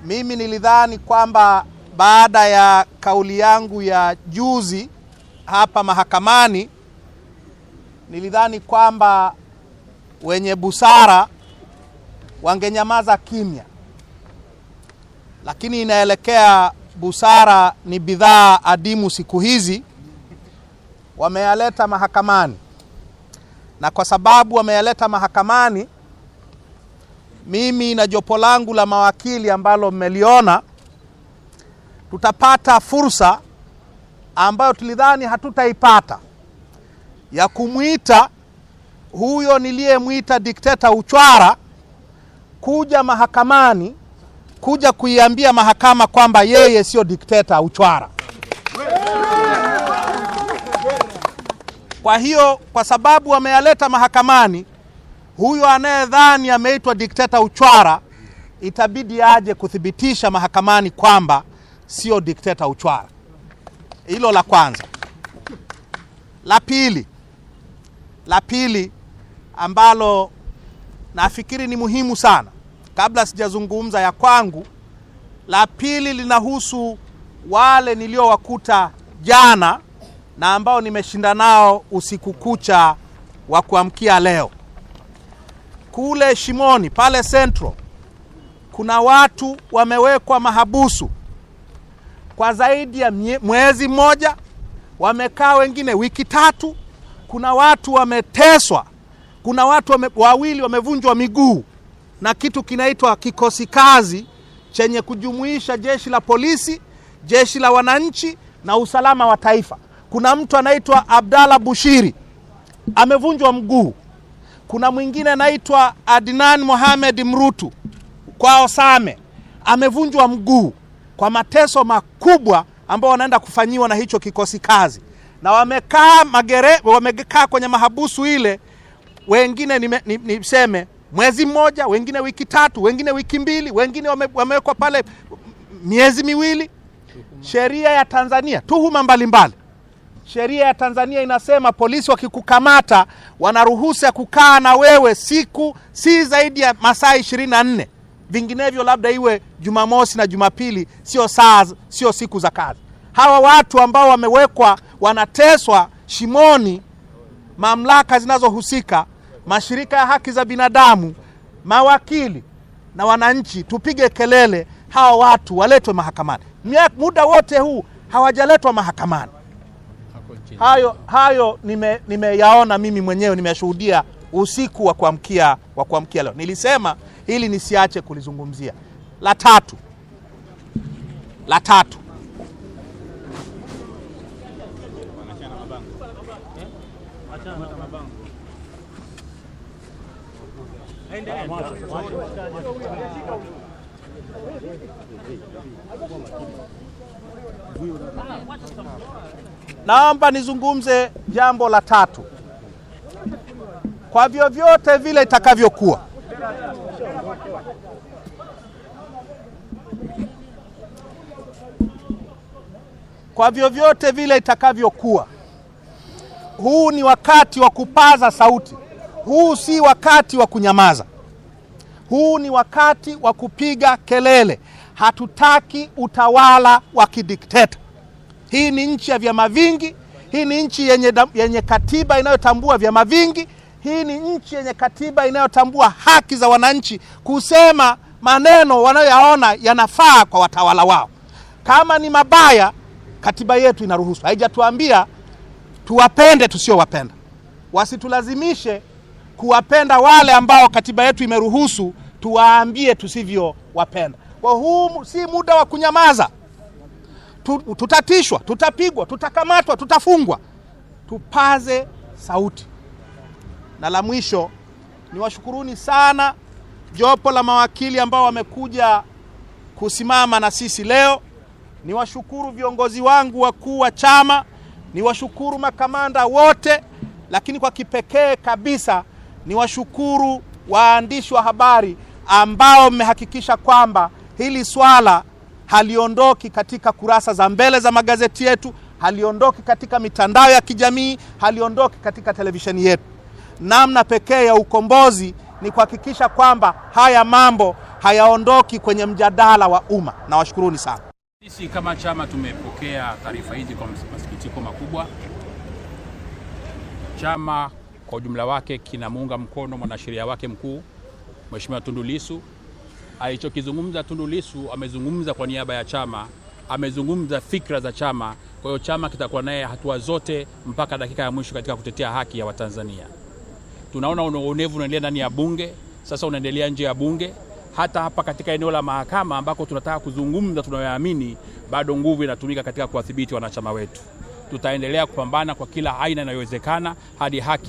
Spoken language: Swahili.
Mimi nilidhani kwamba baada ya kauli yangu ya juzi hapa mahakamani, nilidhani kwamba wenye busara wangenyamaza kimya, lakini inaelekea busara ni bidhaa adimu siku hizi. Wameyaleta mahakamani, na kwa sababu wameyaleta mahakamani, mimi na jopo langu la mawakili ambalo mmeliona, tutapata fursa ambayo tulidhani hatutaipata ya kumwita huyo niliyemwita dikteta uchwara kuja mahakamani, kuja kuiambia mahakama kwamba yeye sio dikteta uchwara. Kwa hiyo, kwa sababu wameyaleta mahakamani, huyo anayedhani ameitwa dikteta uchwara itabidi aje kuthibitisha mahakamani kwamba sio dikteta uchwara. Hilo la kwanza. La pili ambalo nafikiri ni muhimu sana kabla sijazungumza ya kwangu, la pili linahusu wale niliowakuta jana na ambao nimeshinda nao usiku kucha wa kuamkia leo. Kule Shimoni pale Central kuna watu wamewekwa mahabusu kwa zaidi ya mwezi mmoja, wamekaa wengine wiki tatu. Kuna watu wameteswa, kuna watu wawili wamevunjwa miguu na kitu kinaitwa kikosi kazi chenye kujumuisha jeshi la polisi, jeshi la wananchi na usalama wa taifa. Kuna mtu anaitwa Abdalla Bushiri amevunjwa mguu. Kuna mwingine anaitwa Adnan Mohamed Mrutu kwao Same amevunjwa mguu kwa mateso makubwa ambao wanaenda kufanyiwa na hicho kikosi kazi, na wamekaa wamekaa kwenye mahabusu ile, wengine niseme mwezi mmoja, wengine wiki tatu, wengine wiki mbili, wengine wamewekwa pale miezi miwili. Sheria ya Tanzania, tuhuma mbalimbali. Sheria ya Tanzania inasema polisi wakikukamata wanaruhusa kukaa na wewe siku si zaidi ya masaa 24. Vinginevyo labda iwe Jumamosi na Jumapili, sio saa, sio siku za kazi. Hawa watu ambao wamewekwa wanateswa Shimoni, mamlaka zinazohusika, mashirika ya haki za binadamu, mawakili na wananchi, tupige kelele, hawa watu waletwe mahakamani. Muda wote huu hawajaletwa mahakamani. Hayo nimeyaona mimi mwenyewe, nimeshuhudia usiku wa kuamkia leo. Nilisema hili nisiache kulizungumzia. La tatu, naomba nizungumze jambo la tatu. Kwa vyovyote vile itakavyokuwa, kwa vyovyote vile itakavyokuwa, huu ni wakati wa kupaza sauti. Huu si wakati wa kunyamaza. Huu ni wakati wa kupiga kelele. Hatutaki utawala wa kidikteta. Hii ni nchi ya vyama vingi. Hii ni nchi yenye katiba inayotambua vyama vingi. Hii ni nchi yenye katiba inayotambua haki za wananchi kusema maneno wanayoyaona yanafaa kwa watawala wao. Kama ni mabaya, katiba yetu inaruhusu. Haijatuambia tuwapende tusiowapenda. Wasitulazimishe kuwapenda wale ambao katiba yetu imeruhusu tuwaambie tusivyowapenda. Kwa huu si muda wa kunyamaza. Tutatishwa, tutapigwa, tutakamatwa, tutafungwa. Tupaze sauti. Na la mwisho, niwashukuruni sana jopo la mawakili ambao wamekuja kusimama na sisi leo. Niwashukuru viongozi wangu wakuu wa chama, niwashukuru makamanda wote, lakini kwa kipekee kabisa niwashukuru waandishi wa habari ambao mmehakikisha kwamba hili swala haliondoki katika kurasa za mbele za magazeti yetu, haliondoki katika mitandao ya kijamii, haliondoki katika televisheni yetu. Namna pekee ya ukombozi ni kuhakikisha kwamba haya mambo hayaondoki kwenye mjadala wa umma. Nawashukuruni sana. Sisi kama chama tumepokea taarifa hizi kwa masikitiko makubwa. Chama kwa ujumla wake kinamuunga mkono mwanasheria wake mkuu Mheshimiwa Tundu Lissu. Alichokizungumza Tundu Lissu amezungumza kwa niaba ya chama, amezungumza fikra za chama. Kwa hiyo chama kitakuwa naye hatua zote mpaka dakika ya mwisho katika kutetea haki ya Watanzania. Tunaona uonevu unaendelea ndani ya bunge, sasa unaendelea nje ya bunge, hata hapa katika eneo la mahakama ambako tunataka kuzungumza tunayoamini, bado nguvu inatumika katika kuwadhibiti wanachama wetu. Tutaendelea kupambana kwa kila aina inayowezekana hadi haki